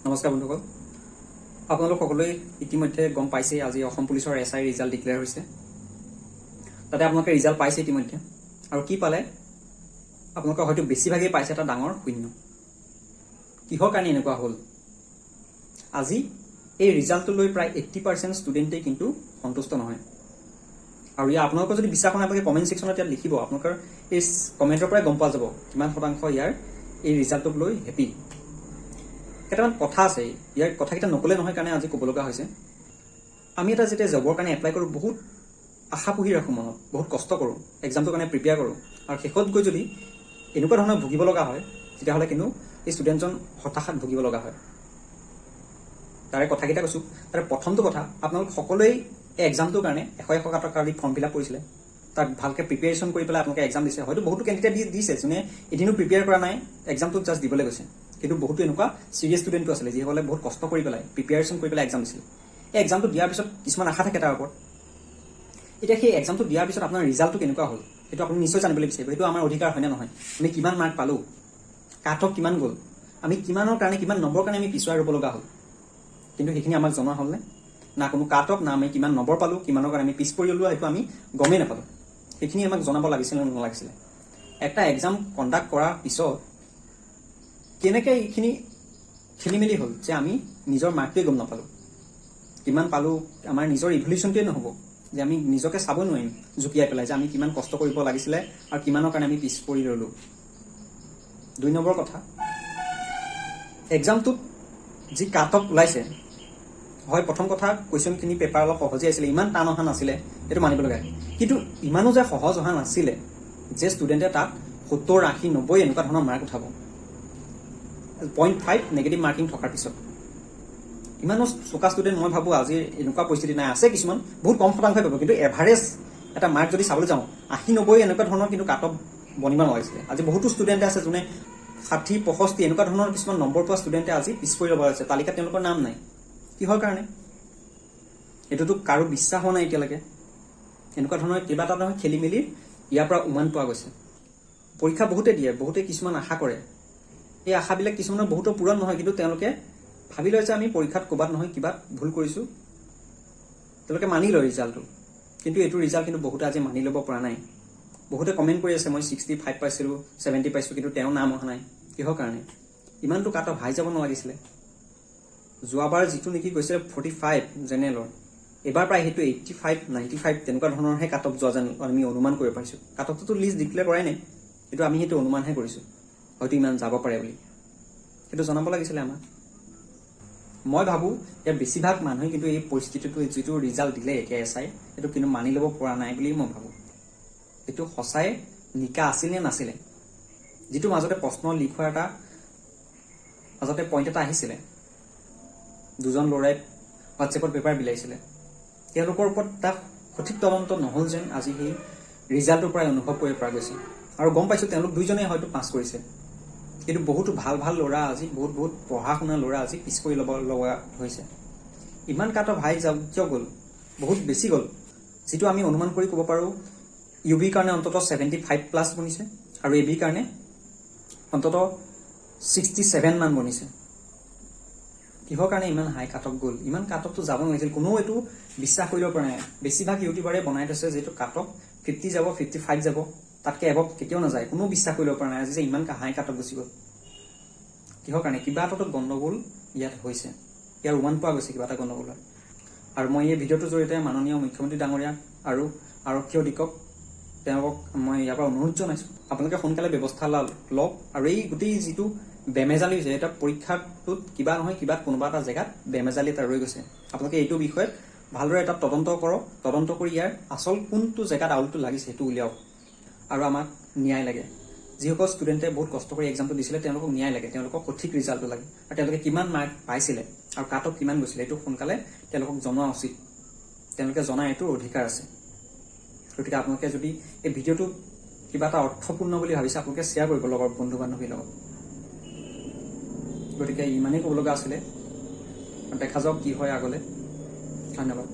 নমস্কাৰ বন্ধুসকল, আপোনালোক সকলোৱে ইতিমধ্যে গম পাইছেই, আজি অসম পুলিচৰ এছআই ৰিজাল্ট ডিক্লেয়াৰ হৈছে। তাতে আপোনালোকে ৰিজাল্ট পাইছে ইতিমধ্যে। আৰু কি পালে? আপোনালোকে হয়তো বেছিভাগেই পাইছে এটা ডাঙৰ শূন্য। কিহৰ কাৰণে এনেকুৱা হ'ল? আজি এই ৰিজাল্টটো লৈ প্ৰায় 80% ষ্টুডেণ্টেই কিন্তু সন্তুষ্ট নহয়। আৰু ইয়াৰ আপোনালোকৰ যদি বিশ্বাস নহয়, আপোনালোকে কমেণ্ট ছেকশ্যনত ইয়াত লিখিব। আপোনালোকৰ এই কমেণ্টৰ পৰাই গম পোৱা যাব কিমান শতাংশ ইয়াৰ এই ৰিজাল্টটোক লৈ হেপী। কেইটামান কথা আছে, ইয়াৰ কথাকেইটা নক'লে নহয় কাৰণে আজি ক'ব লগা হৈছে। আমি এটা যেতিয়া জবৰ কাৰণে এপ্লাই কৰোঁ, বহুত আশা পুহি ৰাখোঁ মনত, বহুত কষ্ট কৰোঁ, এক্সামটোৰ কাৰণে প্ৰিপেয়াৰ কৰোঁ আৰু শেষত গৈ যদি এনেকুৱা ধৰণৰ ভুগিব লগা হয়, তেতিয়াহ'লে কিন্তু এই ষ্টুডেণ্টজন হতাশাত ভুগিব লগা হয়। তাৰে কথাকেইটা কৈছোঁ। তাৰে প্ৰথমটো কথা, আপোনালোক সকলোৱেই এই এক্সামটোৰ কাৰণে 100 100 টকা দি ফৰ্ম ফিল আপ কৰিছিলে। তাত ভালকৈ প্ৰিপেৰেশ্যন কৰি পেলাই আপোনালোকে এক্সাম দিছে। হয়তো বহুতো কেণ্ডিডেট দিছে যোনে এদিনো প্ৰিপেয়াৰ কৰা নাই, এক্সামটোত জাষ্ট দিবলৈ গৈছে। কিন্তু বহুতো এনেকুৱা চিৰিয়াছ ষ্টুডেণ্টো আছিলে, যিসকলে বহুত কষ্ট কৰি পেলাই, প্ৰিপেয়াৰেশ্যন কৰি পেলাই এক্সাম দিছিলে। এই এক্সামটো দিয়াৰ পিছত কিছুমান আশা থাকে তাৰ ওপৰত। এতিয়া সেই এক্সামটো দিয়াৰ পিছত আপোনাৰ ৰিজাল্টটো কেনেকুৱা হ'ল, সেইটো আপুনি নিশ্চয় জানিবলৈ বিচাৰিব। সেইটো আমাৰ অধিকাৰ হয়নে নহয়? আমি কিমান মাৰ্ক পালোঁ, কাট অফ কিমান গ'ল, আমি কিমানৰ কাৰণে, কিমান নম্বৰৰ কাৰণে আমি পিছুৱাই ৰ'ব লগা হ'ল, কিন্তু সেইখিনি আমাক জনোৱা হ'লনে? না কোনো কাট অফ, না আমি কিমান নম্বৰ পালোঁ, কিমানৰ কাৰণে আমি পিছ পৰি গ'লো, সেইটো আমি গমেই নাপালোঁ। সেইখিনি আমাক জনাব লাগিছিলে নে নালাগিছিলে? এটা এক্সাম কণ্ডাক্ট কৰাৰ পিছত কেনেকৈ এইখিনি খেলি মেলি হ'ল যে আমি নিজৰ মাৰ্কটোৱে গম নাপালোঁ, কিমান পালোঁ? আমাৰ নিজৰ ইভেলুৱেশ্যনটোৱে নহ'ব যে আমি নিজকে চাব নোৱাৰিম জুকিয়াই পেলাই যে আমি কিমান কষ্ট কৰিব লাগিছিলে আৰু কিমানৰ কাৰণে আমি পিছ পৰি ৰ'লোঁ। 2 নম্বৰ কথা, এক্সামটোত যি কাট অফ ওলাইছে, হয়, প্ৰথম কথা কুৱেশ্যনখিনি পেপাৰ অলপ সহজেই আছিলে, ইমান টান অহা নাছিলে, এইটো মানিব লগা। কিন্তু ইমানো যে সহজ অহা নাছিলে যে ষ্টুডেণ্টে তাত 70, 80, 90 এনেকুৱা ধৰণৰ মাৰ্ক উঠাব, 0.5 নিগেটিভ মাৰ্কিং থকাৰ পিছত। ইমানো চোকা ষ্টুডেণ্ট মই ভাবোঁ আজিৰ এনেকুৱা পৰিস্থিতি নাই। আছে কিছুমান, বহুত কম শতাংশই পাব। কিন্তু এভাৰেজ এটা মাৰ্ক যদি চাবলৈ যাওঁ, 80, 90 এনেকুৱা ধৰণৰ কিন্তু কাট অফ বনিব নালাগিছিলে। আজি বহুতো ষ্টুডেণ্টে আছে যোনে 60, 65 এনেকুৱা ধৰণৰ কিছুমান নম্বৰ পোৱা ষ্টুডেণ্টে আজি পিছ পৰি ৰ'ব হৈছে, তালিকাত তেওঁলোকৰ নাম নাই। কিহৰ কাৰণে? এইটোতো কাৰো বিশ্বাস হোৱা নাই এতিয়ালৈকে। এনেকুৱা ধৰণৰ কিবা এটা নহয় খেলি মেলি ইয়াৰ পৰা উমান পোৱা গৈছে। পৰীক্ষা বহুতে দিয়ে, বহুতে কিছুমান আশা কৰে। এই আশাবিলাক কিছুমানৰ বহুতো পূৰণ নহয়। কিন্তু তেওঁলোকে ভাবি লয় যে আমি পৰীক্ষাত ক'ৰবাত নহয় কিবাত ভুল কৰিছোঁ। তেওঁলোকে মানি লয় ৰিজাল্টটো। কিন্তু এইটো ৰিজাল্ট কিন্তু বহুতে আজি মানি ল'ব পৰা নাই। বহুতে কমেণ্ট কৰি আছে, মই 65 পাইছিলোঁ, 70 পাইছোঁ, কিন্তু তেওঁ নাম অহা নাই। কিহৰ কাৰণে? ইমানটো কাট অফ হাই যাব নালাগিছিলে। যোৱাবাৰ যিটো নেকি গৈছিলে 45 জেনেৰেলৰ, এইবাৰ প্ৰায় সেইটো 85, 95 তেনেকুৱা ধৰণৰহে কাট অফ যোৱা যেন আমি অনুমান কৰিব পাৰিছোঁ। কাট অফটোতো লিষ্ট ডিক্লেয়াৰ কৰাই নাই, কিন্তু আমি সেইটো অনুমানহে কৰিছোঁ, হয়তো ইমান যাব পাৰে বুলি। সেইটো জনাব লাগিছিলে আমাক। মই ভাবোঁ, ইয়াৰ বেছিভাগ মানুহে কিন্তু এই পৰিস্থিতিটো, যিটো ৰিজাল্ট দিলে এতিয়া এছআই, সেইটো কিন্তু মানি ল'ব পৰা নাই বুলি মই ভাবোঁ। এইটো সঁচাই নিকা আছিল নে নাছিলে? যিটো মাজতে প্ৰশ্ন লিক হোৱা এটা মাজতে পইণ্ট এটা আহিছিলে, দুজন ল'ৰাই হোৱাটছএপত পেপাৰ বিলাইছিলে, তেওঁলোকৰ ওপৰত তাক সঠিক তদন্ত নহ'ল যেন আজি সেই ৰিজাল্টটোৰ পৰাই অনুভৱ কৰিব পৰা গৈছে। আৰু গম পাইছোঁ, তেওঁলোক দুইজনেই হয়তো পাছ কৰিছে, কিন্তু বহুতো ভাল ভাল ল'ৰা আজি, বহুত বহুত পঢ়া শুনা ল'ৰা আজি পিছ পৰি ল'ব লগা হৈছে। ইমান কাট অফ হাই যাওক কিয় গ'ল? বহুত বেছি গ'ল। যিটো আমি অনুমান কৰি ক'ব পাৰোঁ, ইউ বিৰ কাৰণে অন্ততঃ 75 প্লাছ বনিছে আৰু এ বিৰ কাৰণে অন্ততঃ 67 মান বনিছে। কিহৰ কাৰণে ইমান হাই কাট অফ গ'ল? ইমান কাট অফটো যাব নালাগিছিল। কোনেও এইটো বিশ্বাস কৰিব পৰা নাই। বেছিভাগ ইউটিউবাৰে বনাই থৈছে যিটো কাট অফ 50 যাব, 55 যাব, তাতকৈ এবভ কেতিয়াও নাযায়। কোনেও বিশ্বাস কৰিব পৰা নাই আজি যে ইমান হাই কাট অফ গুচি গ'ল। কিহৰ কাৰণে? কিবা এটাতো গণ্ডগোল ইয়াত হৈছে। ইয়াৰ উমান পোৱা গৈছে কিবা এটা গণ্ডগোল হয়। আৰু মই এই ভিডিঅ'টোৰ জৰিয়তে মাননীয় মুখ্যমন্ত্ৰী ডাঙৰীয়া আৰু আৰক্ষী অধীক্ষক, তেওঁলোকক মই ইয়াৰ পৰা অনুৰোধ জনাইছোঁ, আপোনালোকে সোনকালে ব্যৱস্থা লওক। আৰু এই গোটেই যিটো বেমেজালি হৈছে, এটা পৰীক্ষাটোত কিবা নহয় কিবা কোনোবা এটা জেগাত বেমেজালি এটা ৰৈ গৈছে। আপোনালোকে এইটো বিষয়ত ভালদৰে এটা তদন্ত কৰক। তদন্ত কৰি ইয়াৰ আচল কোনটো জেগাত আউলটো লাগিছে, সেইটো উলিয়াওক। আৰু আমাক ন্যায় লাগে। যিসকল ষ্টুডেণ্টে বহুত কষ্ট কৰি এক্সামটো দিছিলে, তেওঁলোকক ন্যায় লাগে, তেওঁলোকক সঠিক ৰিজাল্টটো লাগে। আৰু তেওঁলোকে কিমান মাৰ্ক পাইছিলে আৰু কাট অফ কিমান গৈছিলে, এইটো সোনকালে তেওঁলোকক জনোৱা উচিত। তেওঁলোকে জনা এইটোৰ অধিকাৰ আছে। গতিকে আপোনালোকে যদি এই ভিডিঅ'টো কিবা এটা অৰ্থপূৰ্ণ বুলি ভাবিছে, আপোনালোকে শ্বেয়াৰ কৰিব লগৰ বন্ধু বান্ধৱীৰ লগত। গতিকে ইমানেই ক'ব লগা আছিলে। দেখা যাওক কি হয় আগলৈ। ধন্যবাদ।